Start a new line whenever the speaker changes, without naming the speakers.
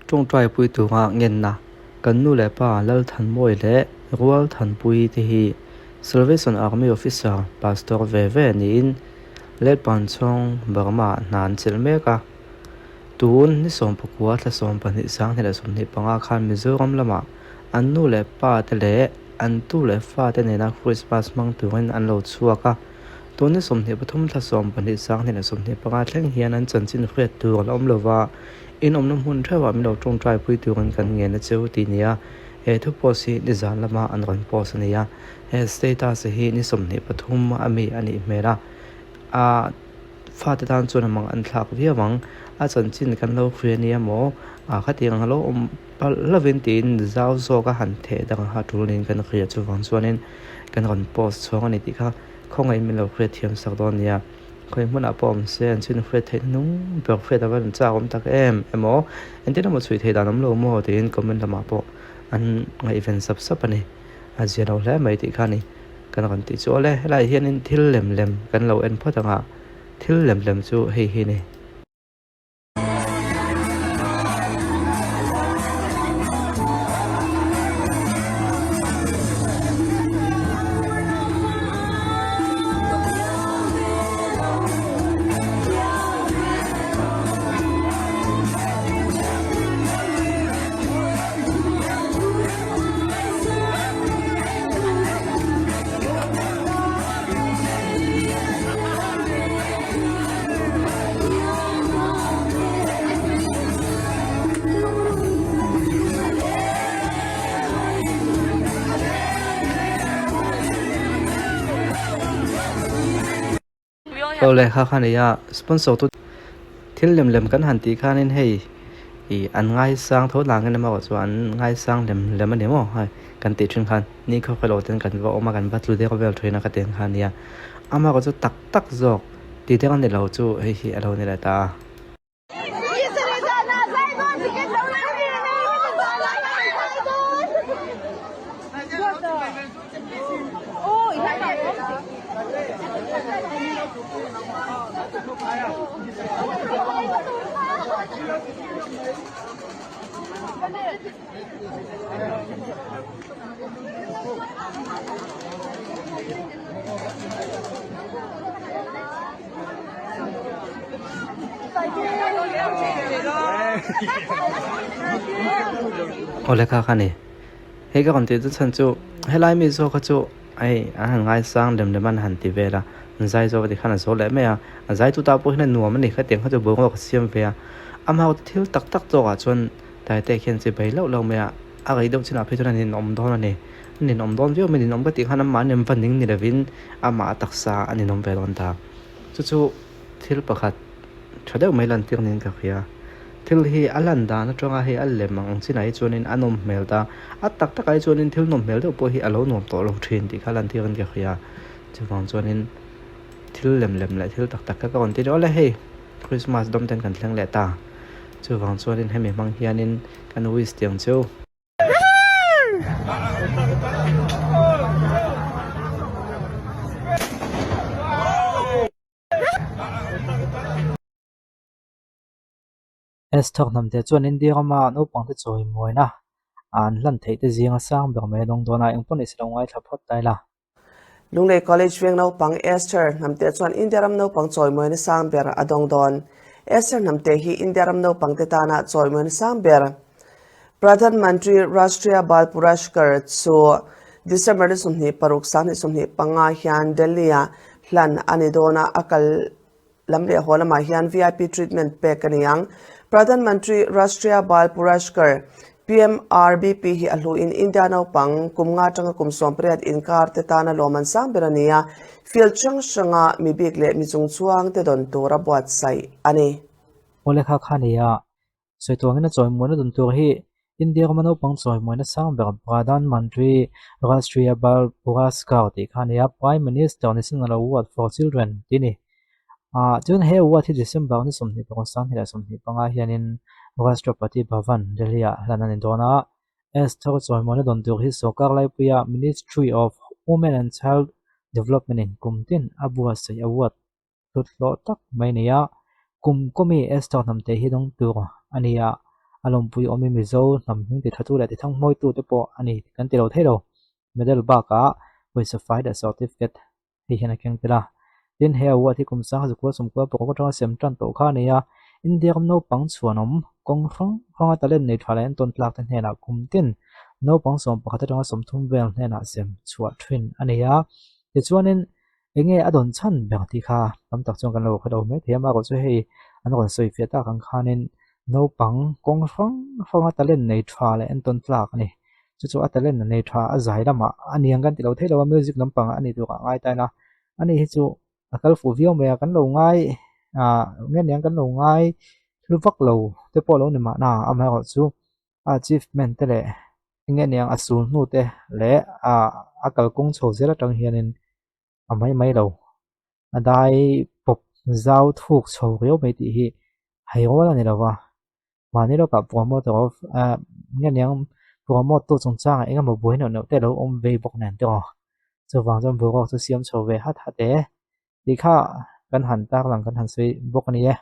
Ṭawngṭaipui tura ngenna kan nu leh pa Lalthanmawi leh Rualthanpuii te hi Salvation Army Officer, Pastor ve ve niin Letpanchhawng, Burma-ah hna an chelh mek a. Tun ni sawmpakua thla sawmpahnih sanghnih leh 25 khan Mizoram lamah an nu leh pa te leh an tu leh fa te nena Christmas hmang turin an lo chhuak a. Tun ni 23 thla 12 sanghnih leh 25 thleng hian an chanchin hriat tur a la awm lova, in awmna hmun theuhah min lo tawngtaipui turin kan ngen a cheu tih nia he thu post hi nizan lama an rawn post a ni a. He status hi ni 23 a mi a nih hmel a, a fate tan chuan a mang an thlak viau ang. A chanchin kan lo hria nia maw? A khatiang a lo awm palh lovin tiin zau zawk a han theh dang a tul niin kan hria chuvang chuanin kan rawn post chhuang a ni tih kha khawngaih min lo hriat thiam sak dawn nia. Khawi hmunah pawh awm se an chin hriat theih hnung ber hriat a va rawn chak awm tak em emaw engtin emaw chhui theih dan awm lo maw tiin comment lamah pawh an ngaihven sap sap a ni. A zia lo hle mai tih kha a ni. Kan rawn tih chu awle helaiah hianin thil lem lem kan lo en phawt ang a, thil lem lem chu hei hi a ni. Aw le kha kha nia sponsor tu thil lem lem kan han tih khanin hei ih an ngaisang tho langin emaw chuan an ngaisang lem lem a ni maw hai kan tih thin khan ni khaw khaw lo ten kan va awm a kan va tlu deuh vel thin a ka tih ang kha nia amaherawhchu chu tak tak zawk tih deuh a ni lo chu hei hi a lo ni leh ta a. Awle kha kha ni hei ka rawn tih chu chhan chu helai mi zawk kha chu hei an han ngaisang lem lem an han ti vel a an zai zawk a tikhan a zo leh mai a a zai tu ta pawh hian a nuam a ni khatiang kha chu boruak a siam ve a amah thil tak tak tawkah chuan Taite khian chi bai loh loh mai a, a rei deuh chinah phei chuan a ninawm dawn a ni. A ninawm dawn viau mai, ninawm ka tih khan amah nem va ning ni lovin amah taksa a ninawm ve dawn ta. Chu chu thil pakhat tha deuh mai lantir niin ka hria. Thil hi a lan dan atanga hei a lem ang chinah hi chuanin a nawm hmel ta, a tak takah hi chuanin thil nawm hmel deuh pawh hi a lo nuam tawh lo thin tih kha lantirin ka hria. Chuvang chuanin thil lem lem leh thil tak tak kha ka rawn ti dawn a hei Christmas dawm ten kan thleng leh ta. Chuvang chuanin hemi hmang hianin kan wish tiang chu. Esther hnamte chuan India rama naupangte chawimuaina an hlan theih te zinga sang ber mai a dawng dawn a, engpawh nise lo ngaithla phawt ta ila.
Lunglei College veng naupang Esther Hnamte chuan India ram naupang chawimuaina sang ber a dawng dawn. Esther Hnamte hi India ram naupangte tana chawimuaina sang ber Pradhan Mantri Rashtriya Bal Puraskar chu December ni 26 2025 hian Delhi-ah hlan a ni dawn a, a kal Lam leh haw lamah hian VIP treatment pek a ni ang. Pradhan Mantri Rashtriya Bal Puraskar, PMRBP, hi a hluin India naupang kum nga atanga kum 18 inkar te tana lawm an sang ber a ni a, field hrang hranga mi bik leh mi chungchuang te dawn tura buatsaih a ni.
Awle kha kha nia, Sawi tuangin a chawimuaina dun tur hi India rama naupang chawimuaina sang ber Pradhan Mantri Rashtriya Bal Puraskar tih kha a ni a, Prime Minister National Award for Children tih a ni. Ah chuan he award hi December ni 22, 2025 hianin Rashtrapati Bhavan, Delhi-ah hlan a ni dawn a. Esther chawimuaina dawn tur hi sawrkar laipuia Ministry of Women and Child Development in kum tin a buatsaih award Hluthlawh tak mai a nei a, kum kawmi Esther hnamte hi dawng tur a ni a. A lawmpui awmin Mizo hnam hming tithatu leh tithangmawitu te pawh a ni kan ti lo thei lo. Medal bakah pawisa fai leh certificate hei hian a keng tel a. Tin, he award hi kum sangha zakua sawmkua pakhat atanga sem tan tawh kha a ni a. India ram naupang chhuanawm kawng hrang hranga talent nei tha leh entawn tlak te hnenah kum tin naupang 11 atanga 30 vel hnenah sem chhuah thin a ni a. Tichuanin enge a dawn chhan ber tih kha tam tak chuan kan lo hre lo mai thei a, amaherawhchu hei an rawn sawi fiah tak ang khanin naupang kawng hrang hranga talent nei tha leh entawn tlak a ni. Chu chu a talent a nei tha a zai lamah a niang kan ti lo thei lo a, music lampangah a ni tur ah ngai tain a, ani hi chu a kal fuh viau mai a, kan lo ngai ah nge niang kan lo ngai hlu vak lo te pawh lo ni mahna amaherawhchu a achievement te leh enge niang a sul hnu te leh ah a kalkawng chho zel atang hianin a mai mai lo a dai pawp zau thuk chho riau mai tih hi hei rual a ni lo va mahni lawkah promoter of ah nge niang promote tu chungchangah eng emaw buai neuh neuh te a lo awm vei bawk nen te aw chuvang chuan boruak chu siam chho ve hat hat e tih kha kan han tarlang kan han sawi bawk a ni e.